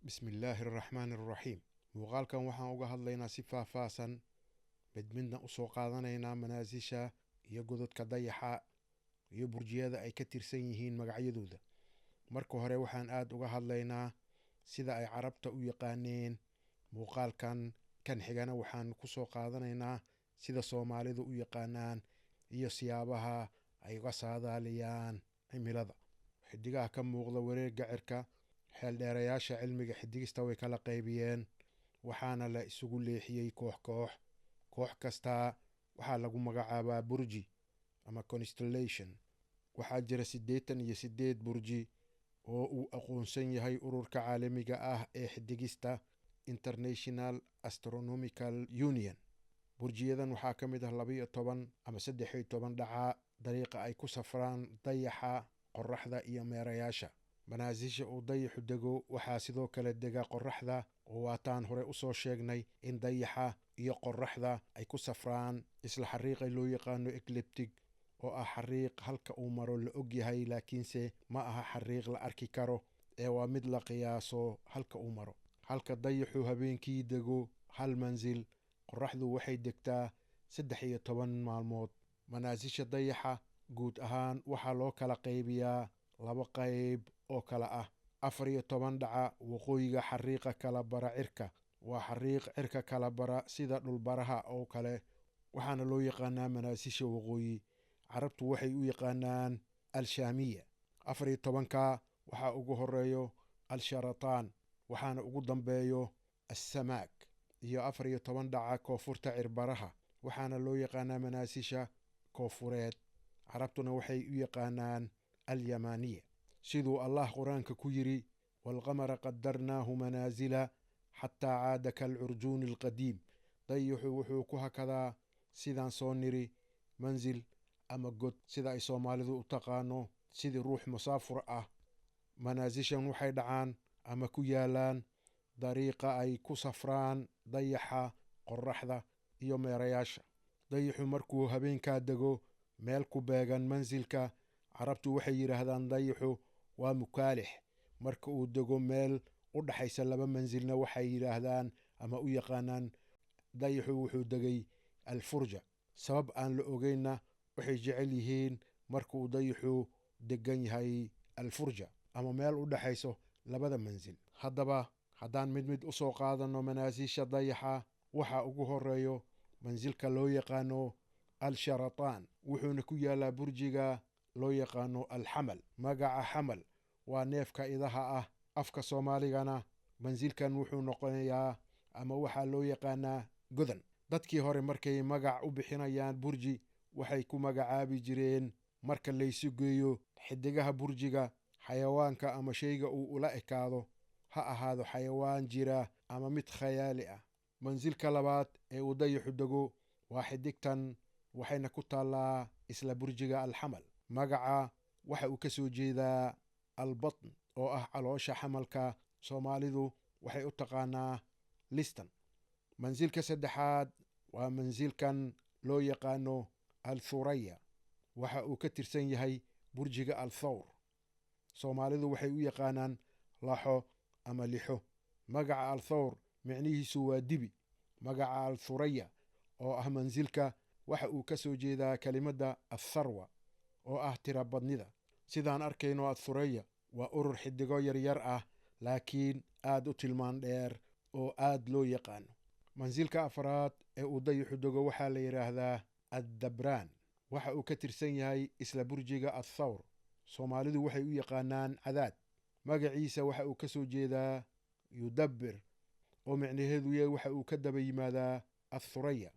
Bismillaahi araxmaani araxiim. Muuqaalkan waxaan uga hadlaynaa si faahfaahsan, mid midna usoo qaadanaynaa manaasisha iyo godadka dayaxa iyo burjiyada ay ka tirsan yihiin magacyadooda. Marka hore waxaan aada uga hadlaynaa sida ay Carabta u yaqaaneen. Muuqaalkan kan xigana waxaan kusoo qaadanaynaa sida Soomaalidu u yaqaanaan iyo siyaabaha ay uga saadaaliyaan cimilada. Xidigaha ka muuqda wareegga cirka, xeeldheerayaasha cilmiga xidigista way kala qaybiyeen, waxaana la isugu leexiyey koox koox. Koox kastaa waxaa lagu magacaabaa burji ama constellation. Waxaa jira 88 burji oo uu aqoonsan yahay ururka caalamiga ah ee xidigista, International Astronomical Union. Burjiyadan waxaa ka mid ah 12 ama 13 dhaca dariiqa ay ku safraan dayaxa, qoraxda iyo meerayaasha. Manaasisha uu dayaxu dego waxaa sidoo kale dega qoraxda, oo waataan hore usoo sheegnay in dayaxa iyo qoraxda ay ku safraan isla xariiqa loo yaqaano ecliptic, oo ah xariiq halka uu maro la og yahay, laakiinse ma aha xariiq la arki karo ee waa mid la qiyaaso halka uu maro. Halka dayaxu habeenkii dego hal mansil, qoraxdu waxay degtaa 13 maalmood. Manaasisha dayaxa guud ahaan waxaa loo kala qaybiyaa laba qayb oo kala ah 14 dhaca waqooyiga xariiqa kala bara cirka. Waa xariiq cirka kala bara sida dhulbaraha oo kale, waxaana loo yaqaanaa manaasisha waqooyi. Carabtu waxay u yaqaanaan Alshaamiya. 14-ka waxaa ugu horeeyo Alsharataan, waxaana ugu dambeeyo Assamaak, iyo 14 dhaca koonfurta cirbaraha, waxaana loo yaqaanaa manaasisha koonfureed. Carabtuna waxay u yaqaanaan Alyamaniya. Siduu Allah Qur-aanka ku yidhi: "Waalqamara qadarnaahu manaasila xataa caada kaalcurjuuni alqadiim." Dayaxu wuxuu ku hakadaa, sidaan soo niri, mansil ama god, sida ay Soomaalidu u taqaano, sidii ruux musaafur ah. Manaasishan waxay dhacaan ama ku yaalaan dariiqa ay ku safraan dayaxa, qoraxda iyo meerayaasha. Dayaxu markuu habeenkaa dego meel ku beegan mansilka, Carabtu waxay yidhaahdaan dayaxu waa mukaalix. Marka uu dego meel u dhaxaysa laba mansilna, waxay yidhaahdaan ama u yaqaanaan dayaxu wuxuu degay alfurja. Sabab aan la ogeynna waxay jecel yihiin marka uu dayaxu degan yahay alfurja ama meel u dhexayso labada mansil. Haddaba haddaan mid mid usoo qaadanno manaasisha dayaxa, waxa ugu horeeyo mansilka loo yaqaano Alsharataan, wuxuuna ku yaalaa burjiga loo yaqaano Alxamal. Magaca xamal waa neefka idaha ah. Afka Soomaaligana mansilkan wuxuu noqonayaa ama waxaa loo yaqaanaa godan. Dadkii hore markay magac u bixinayaan burji, waxay ku magacaabi jireen marka laysu geeyo xidigaha burjiga xayawaanka ama shayga uu ula ekaado, ha ahaado xayawaan jira ama mid khayaali ah. Mansilka labaad ee uu dayaxu dego waa xidigtan, waxayna ku taallaa isla burjiga Alxamal. Magaca waxa uu ka soo jeedaa albatn, oo ah caloosha xamalka. Soomaalidu waxay u taqaanaa listan. Mansilka saddexaad waa mansilkan loo yaqaano Althuraya. Waxa uu ka tirsan yahay burjiga Althawr. Soomaalidu waxay u yaqaanaan laxo ama lixo. Magaca Althawr micnihiisu waa dibi. Magaca Althuraya oo ah mansilka waxa uu ka soo jeedaa kelimadda atharwa, oo ah tirabadnida. Sidaan arkayno, Athuraya waa urur xidigo yaryar ah, laakiin aad u tilmaan dheer oo aad loo yaqaano. Mansilka afraad ee uu dayaxu dego waxaa la yidhaahdaa Addabraan. Waxa uu ka tirsan yahay isla burjiga Athawr. Soomaalidu waxay u yaqaanaan cadaad. Magaciisa waxa uu ka soo jeedaa yudabbir, oo micnaheedu yahay waxa uu ka daba yimaadaa Athuraya.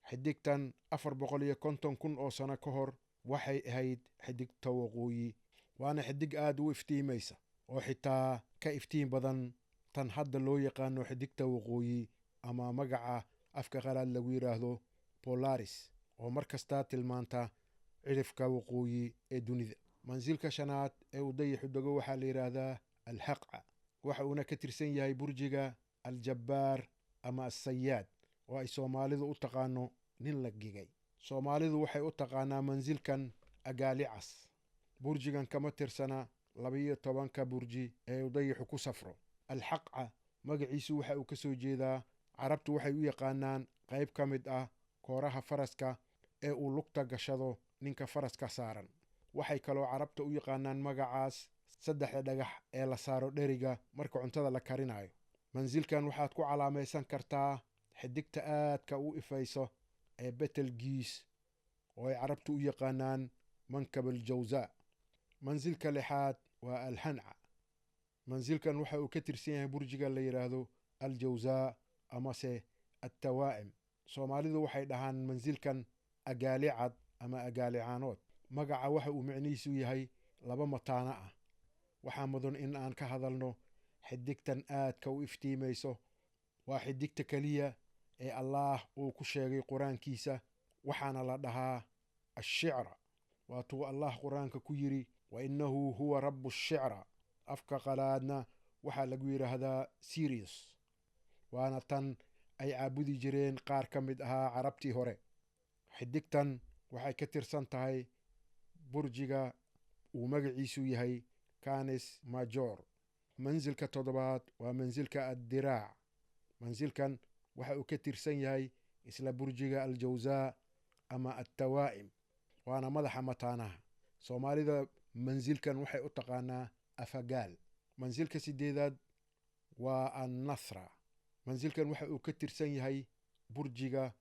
Xidigtan 450,000 oo sano ka hor waxay ahayd xidigta waqooyi, waana xidig aad u iftiimaysa oo xitaa ka iftiin badan tan hadda loo yaqaano xidigta waqooyi, ama magaca afka qalaad lagu yidhaahdo Polaris, oo mar kastaa tilmaanta cidhifka waqooyi ee dunida. Mansilka shanaad ee uu dayaxu dego waxaa la yidhaahdaa Alhaqca. Waxa uuna ka tirsan yahay burjiga Aljabbaar ama Assayaad, oo ay Soomaalidu u taqaano nin la gigay. Soomaalidu waxay u taqaanaa mansilkan Agaalicas. Burjigan kama tirsana 12-ka burji ee uu dayaxu ku safro. Alxaqca magaciisu waxa uu ka soo jeedaa, carabtu waxay u yaqaanaan qayb ka mid ah kooraha faraska ee uu lugta gashado ninka faraska saaran. Waxay kaloo carabta u yaqaanaan magacaas saddexda dhagax ee la saaro dheriga marka cuntada la karinayo. Mansilkan waxaad ku calaamaysan kartaa xidigta aadka u ifayso ee Betelgeuse oo ay carabtu u yaqaanaan Mankab aljawza. Mansilka lixaad waa Alhanca. Mansilkan waxa uu ka tirsan yahay burjiga la yidhaahdo Aljawzaa amase Attawaa'im. Soomaalidu waxay dhahaan mansilkan Agaalicad ama Agaalicaanood. Magaca waxa uu micnihiisu yahay laba mataano ah. Waxaa mudan in aan ka hadalno xidigtan aadka u iftiimayso. Waa xidigta keliya ee Allaah uu ku sheegay qur-aankiisa, waxaana la dhahaa Ashicra. Waatuu Allaah qur-aanka ku yidhi: wa innahu huwa rabbu ashicra. Afka qalaadna waxaa lagu yidhaahdaa Sirius, waana tan ay caabudi jireen qaar ka mid ahaa carabtii hore. Xidigtan waxay ka tirsan tahay burjiga uu magaciisu yahay Canis Major. Mansilka toddobaad waa mansilka Addiraac. Mansilkan waxa uu ka tirsan yahay isla burjiga Aljawzaa ama Attawaa'im, waana madaxa mataanaha. Soomaalida mansilkan waxay u taqaanaa Afagaal. Mansilka sideedaad waa Annasra. Mansilkan waxa uu ka tirsan yahay burjiga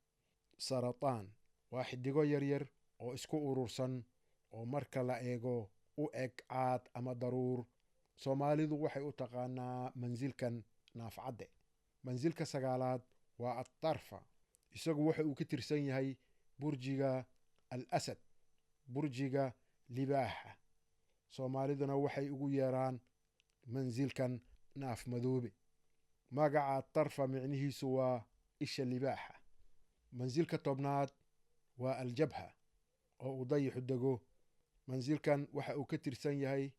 Sarataan. Waa xidigo yaryar oo isku urursan oo marka la eego u eg caad ama daruur. Soomaalidu waxay u taqaanaa mansilkan Naafcadde. Mansilka sagaalaad waa Attarfa. Isagu waxa uu ka tirsan yahay burjiga Al Asad, burjiga libaaxa. Soomaaliduna waxay ugu yeeraan mansilkan Naaf Madoobe. Magaca Tarfa micnihiisu waa isha libaaxa. Mansilka tobnaad waa Aljabha oo uu dayixu dego. Mansilkan waxa uu ka tirsan yahay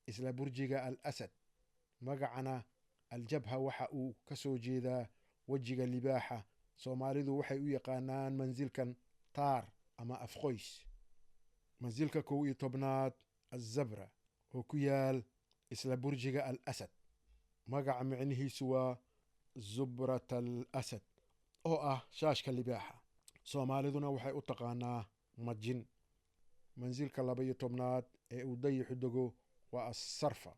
isla burjiga Al Asad. Magacana Aljabha waxa uu ka soo jeedaa wejiga libaaxa. Soomaalidu waxay u yaqaanaan mansilkan Taar ama Afqoys. Mansilka 11aad Azabra oo ku yaal isla burjiga Al Asad. Magaca micnihiisu waa Zubrat al Asad oo ah shaashka libaaxa. Soomaaliduna waxay u taqaanaa Majin. Mansilka 12aad ee uu dayixu dego waa Assarfa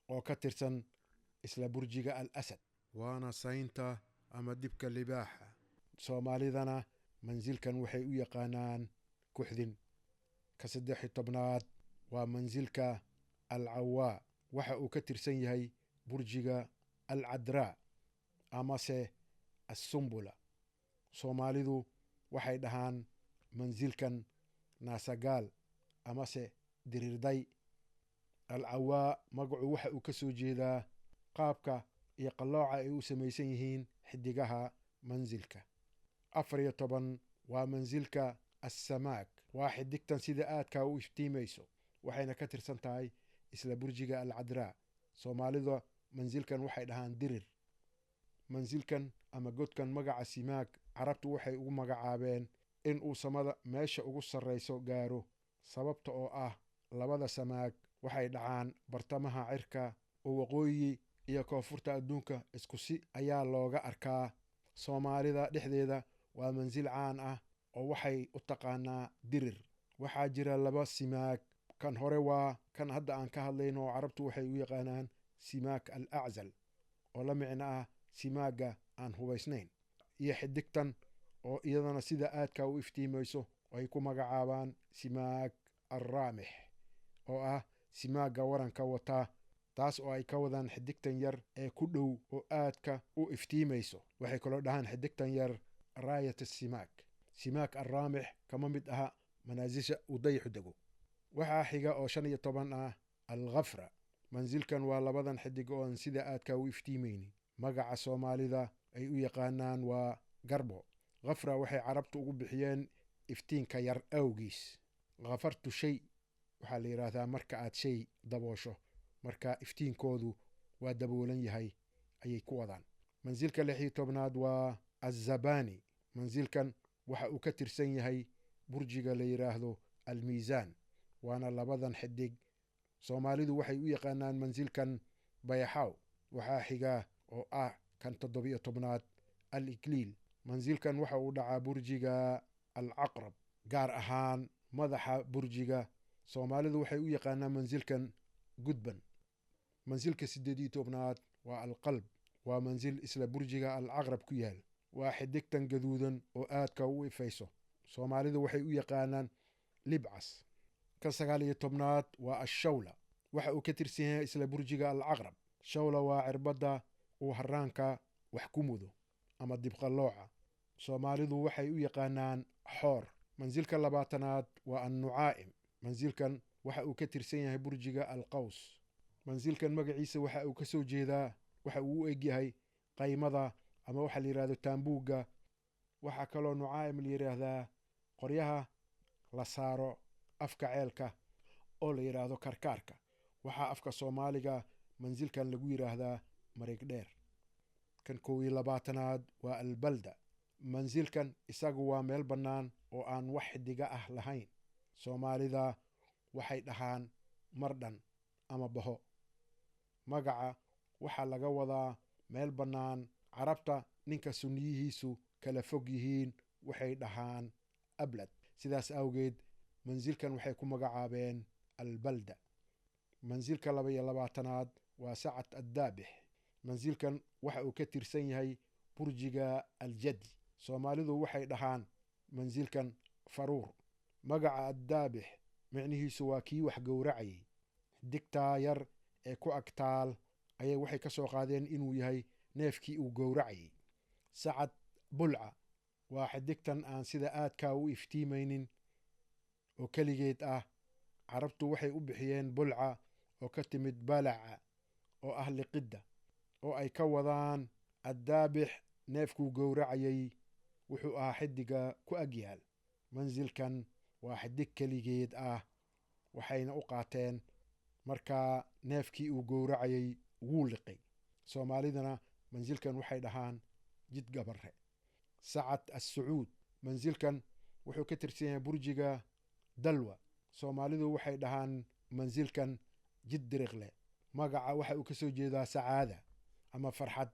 oo ka tirsan isla burjiga Al Asad, waana saynta ama dibka libaaxa. Soomaalidana mansilkan waxay u yaqaanaan Kuxdin. Ka 13aad waa mansilka Alcawaa. Waxa uu ka tirsan yahay burjiga Alcadraa amase Assumbula. Soomaalidu waxay dhahaan mansilkan Naasagaal amase Dirirday. Alcawaa magacu waxa uu ka soo jeedaa qaabka iyo qallooca ay u samaysan yihiin xidigaha mansilka. 14 waa mansilka Assamaag. Waa xidigtan sida aadkaa u iftiimayso, waxayna ka tirsan tahay isla burjiga Alcadraa. Soomaalida mansilkan waxay dhahaan Dirir. Mansilkan ama godkan magaca Simaag carabtu waxay ugu magacaabeen in uu samada meesha ugu sarrayso gaaro, sababta oo ah labada samaag waxay dhacaan bartamaha cirka oo waqooyi iyo koonfurta adduunka isku si ayaa looga arkaa. Soomaalida dhexdeeda waa mansil caan ah oo waxay u taqaanaa Dirir. Waxaa jira laba simaag. Kan hore waa kan hadda aan ka hadlayno oo carabtu waxay u yaqaanaan Simaag al Aczal oo la micno ah simaaga aan hubaysnayn, iyo xidigtan oo iyadana sida aadka u iftiimayso oo ay ku magacaabaan Simaag Alraamix oo ah simaaga waranka wata, taas oo ay ka wadaan xidigtan yar ee ku dhow oo aadka u iftiimayso. Waxay kaloo dhahaan xidigtan yar Raayat Simaag. Simaag Alraamix kama mid aha manaasisha uu dayixu dego. Waxaa xiga oo 15 ah Alkhafra. Mansilkan waa labadan xidig oo aan sida aadka u iftiimaynin. Magaca Soomaalida ay u yaqaanaan waa Garbo. Khafra waxay carabtu ugu bixiyeen iftiinka yar awgiis. Khafartu shay waxaa la yidhaahdaa marka aad shay daboosho, marka iftiinkoodu waa daboolan yahay ayay ku wadaan. Mansilka 16aad waa Azabani. Mansilkan waxa uu ka tirsan yahay burjiga la yidhaahdo Almiisaan, waana labadan xidig. Soomaalidu waxay u yaqaanaan mansilkan Bayaxaaw. Waxaa xiga oo ah kan 17aad Al Ikliil. Mansilkan waxa uu dhacaa burjiga Alcaqrab, gaar ahaan madaxa burjiga. Soomaalidu waxay u yaqaanaan mansilkan Gudban. Mansilka 18aad waa Alqalb. Waa mansil isla burjiga Alcaqrab ku yaal. Waa xidigtan gaduudan oo aadka u ifayso. Soomaalidu waxay u yaqaanaan Libcas. Kan 19aad waa Ashawla. Waxa uu ka tirsan yahay isla burjiga Alcaqrab. Shawla waa cirbadda uu haraanka wax ku mudo ama dibqallooca. Soomaalidu waxay u yaqaanaan Xoor. Mansilka 20aad waa Annucaa'im. Mansilkan waxa uu ka tirsan yahay burjiga Alqaws. Mansilkan magaciisa waxa uu ka soo jeedaa waxa uu u egyahay qaymada ama waxa la yidhahdo taambuugga. Waxaa kaloo Nucaa'im la yidhaahdaa qoryaha la saaro afka ceelka oo la yidhaahdo karkaarka. Waxaa afka Soomaaliga mansilkan lagu yidhaahdaa Mareeg Dheer. Kan 21aad waa Albalda. Mansilkan isagu waa meel bannaan oo aan wax xidiga ah lahayn. Soomaalida waxay dhahaan Mardhan ama Baho. Magaca waxaa laga wadaa meel bannaan. Carabta ninka sunniyihiisu kala fog yihiin waxay dhahaan Ablad. Sidaas awgeed mansilkan waxay ku magacaabeen Albalda. Mansilka 22aad waa Sacad Addaabix. Mansilkan waxa uu ka tirsan yahay burjiga Aljadi. Soomaalidu waxay dhahaan mansilkan Faruur. Magaca Addaabix micnihiisu waa kii wax gowracayay. Xidigtaa yar ee ku agtaal ayay waxay ka soo qaadeen inuu yahay neefkii uu gowracayay. Sacad Bulca waa xidigtan aan sida aadkaa u iftiimaynin oo keligeed ah. Carabtu waxay u bixiyeen Bulca oo ka timid balaca oo ah liqidda, oo ay ka wadaan Addaabix neefkuu gowracayay wuxuu ahaa xidiga ku agyaal. Mansilkan waa xidig keligeed ah, waxayna u qaateen markaa neefkii uu gowracayay wuu liqay. Soomaalidana mansilkan waxay dhahaan Jid Gabarre. Sacad Assacuud mansilkan wuxuu ka tirsan yahay burjiga Dalwa. Soomaalidu waxay dhahaan mansilkan Jid Diriqle. Magaca waxa uu ka soo jeedaa sacaada ama farxad.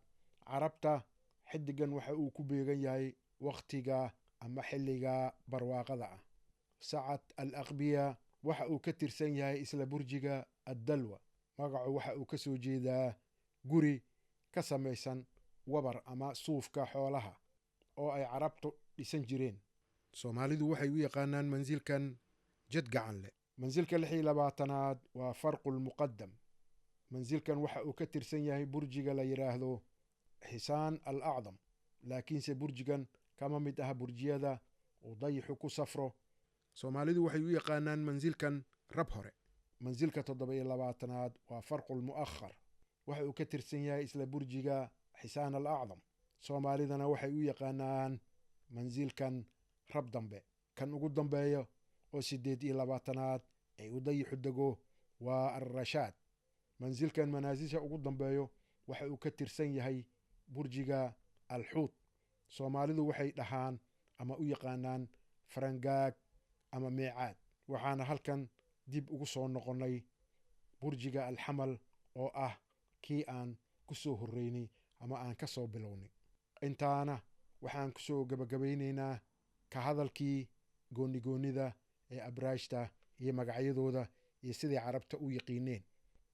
Carabta xidigan waxa uu ku beegan yahay wakhtiga ama xilliga barwaaqada ah. Sacad Al Aqbiya waxa uu ka tirsan yahay isla burjiga Addalwa. Magacu waxa uu ka soo jeedaa guri ka samaysan wabar ama suufka xoolaha oo ay Carabtu dhisan jireen. Soomaalidu waxay u yaqaanaan mansilkan Jad Gacanle. Mansilka 26aad waa Farqulmuqadam. Mansilkan waxa uu ka tirsan yahay burjiga la yidhaahdo Xisaan Al Acdam, laakiinse burjigan kama mid ah burjiyada uu dayixu ku safro. Soomaalidu waxay u yaqaanaan mansilkan Rab Hore. Mansilka 27aad waa Farqulmu'akhar. Waxa uu ka tirsan yahay isla burjiga Xisaan Al Acdam. Soomaalidana waxay u yaqaanaan mansilkan Rab Dambe. Kan ugu dambeeya oo 28aad ee uu dayixu dego waa Alrashaad. Mansilkan manaasisha ugu dambeeyo waxa uu ka tirsan yahay burjiga Alxuud. Soomaalidu waxay dhahaan ama u yaqaanaan Farangaag ama Meecaad. Waxaana halkan dib ugu soo noqonnay burjiga Alxamal oo ah kii aan ku soo horreynay ama aan ka soo bilownay. Intaana waxaan ku soo gabagabaynaynaa ka hadalkii goonigoonnida ee abraajta iyo magacyadooda iyo siday Carabta u yaqiineen.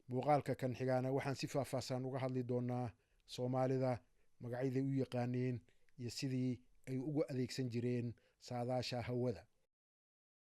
Muuqaalka kan xigaana waxaan si faahfaahsan uga hadli doonaa Soomaalida magacyaday u yaqaaneen iyo sidii ay ugu adeegsan jireen saadaasha hawada.